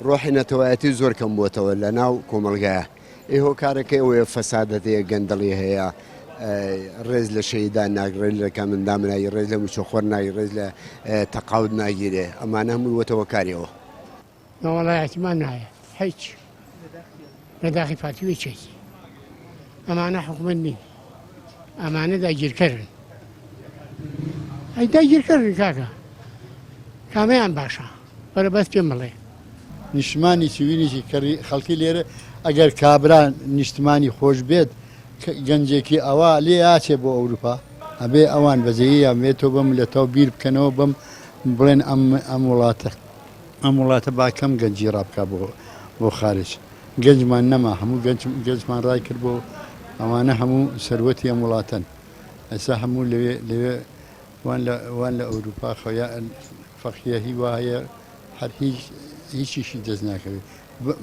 ڕۆحی نەتەوایەتی زۆر کەم بووەتەوە لە ناو کۆمەڵگایە. ئێ هۆکارەکەی ئەوەیە فەسادت هەیە، گەندەڵی هەیە، ڕێز لە شەهیدان ناگرێت، ڕێز لە کامەندان ناگیرێت، ڕێز لە مووچەخۆر ناگیرێت، ڕێز لە تەقاعود ناگیرێ، ئەمانە هەمووی وەتە هۆکاری ئەوە. ناوەڵایەتیمان نایە هیچ لە داخی پارتی و یەکێتی ئەمانە حکومت نین ئەمانە داگیرکەرن ئەی داگیرکەرن کاکە کامیان باشە وەرە بەس پێم بڵێ. نیشتمانی سوینیی کەڕی خەڵکی لێرە ئەگەر کابرا نیشتمانی خۆش بێت گەنجێکی ئەوا لێ ئاچێ بۆ ئەوروپا ئەبێ ئەوان بەزەییان بێتەوە بەم لەتەوە بیر بکەنەوە بەم بڵێن ئەم ئەم وڵاتە ئەم وڵاتە با کەم گەنجی ڕابکا بۆ بۆ خارج گەنجمان نەما هەموو گەنج گەنجمان ڕای کرد بۆ ئەوانە هەموو سەروەتی ئەم وڵاتەن ئێستا هەموو لەوێ لەوێ وان لە وان لە ئەوروپا خۆیا فەقیە هی وا هەیە هەر هیچ هیچیشی دەست ناکەوێت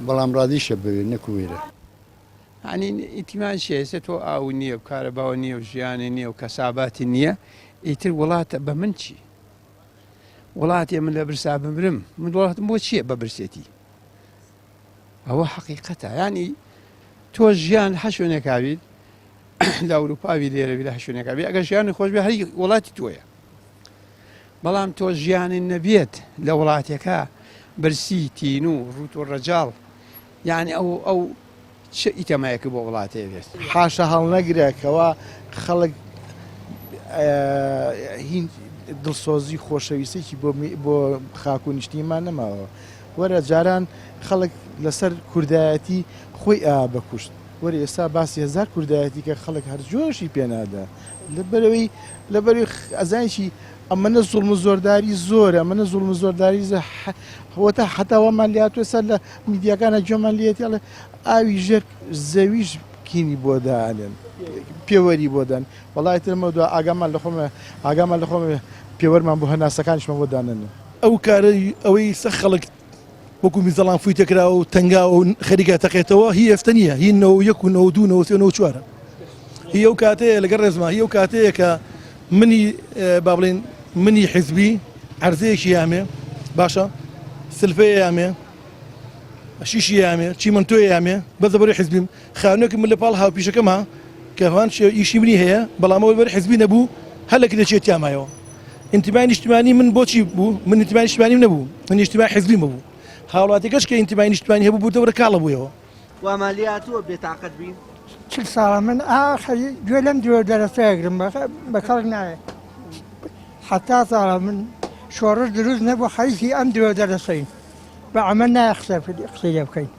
بەڵام ڕازیشە بەوێ نەکو وێرە. یانی ئیتیمان چیە ئێستا تۆ ئاو نییە و کارەباوە نییە و ژیانی نییە و کەساباتی نییە ئیتر وڵاتە بە من چی وڵاتێ من لە برسا بمرم من وڵاتم بۆ چییە بە برسێتی ئەوە حەقیقەتە ینی تۆ ژیان هە شوێنێکاویت لە ئەوروپاوی لێرەوی لە هە شوێنێکاوی ئەگەر ژیانی خۆش بێ هەری وڵاتی تۆیە بەڵام تۆ ژیانی نەبێت لە وڵاتێکە برسی تین و ڕوت و ڕەجاڵ یعنی ئەو ئەو چ ئیتەمایەکە بۆ وڵاتێ بێت. حاشا هەڵنەگرە کەوا خەڵک هین دڵسۆزی خۆشەویستێکی بۆ بۆ خاک و نیشتیمان نەماوە وەرە جاران خەڵک لەسەر کوردایەتی خۆی ئا بەکوشت وەرە ئێستا باسی هەزار کوردایەتی کە خەڵک هەر جۆشی پێنادا لەبەرەوەی لەبەرەوەی ئەزانی چی ئەمەنە زوڵم و زۆرداری زۆرە ئەمەنە زوڵم و زۆرداری زۆر وەتا حتا وامان لێهاتووە سەر لە میدیاکانە گوێمان لێتی ئەڵێ ئاوی ژێر زەویش کینی بۆ دانێن پێوەری بۆ دان وەڵای ترمە دو ئاگامان لە خۆمە ئاگامان لە خۆمە پێوەرمان بۆ هەناسەکانیشمان بۆ دانەنێن. ئەو کارەی ئەوەی سە خەڵک وەکو میزەڵان فوی تێکراوە و تەنگاوە و خەریکە تەقێتەوە هی ئێستە نییە هی 91 و 92 93 94 هی ئەو کاتەیە لەگەڵ ڕێزما هی ئەو کاتەیە کە منی با بڵێن منی حیزبی عەرزەیەکی یامێ باشە سلفەیە یامێ شیشی یامێ چیمەنتۆیە یامێ بەس لەبەرەی حیزبیم خانووێکم من لە پاڵ هاوپیشەکەما کە هەمان ئیشی منی هەیە بەڵام ئەوە لەبەر حیزبی نەبوو هەر لە کرێچیەتیا مایەوە ئینتیمای نیشتمانی من بۆچی بوو من ئینتیمای نیشتمانیم نەبوو من ئینتیمای حیزبیم بوو هاوڵاتیەکەش کە ئینتیمای نیشتمانی هەبوو بوو کاڵە بوویەوە. وامان لێهاتووە بێتاقەت بین؟ چل ساڵە من ئاخری گوێ لەم درۆ دەرەسە ئەگرم بە کەڵک نایە حەتا ساڵە من شۆڕش دروست نەبوو خەریکی ئەم درۆ دەرەسەین بە ئەمە نایە قسە قسەی لێ بکەین.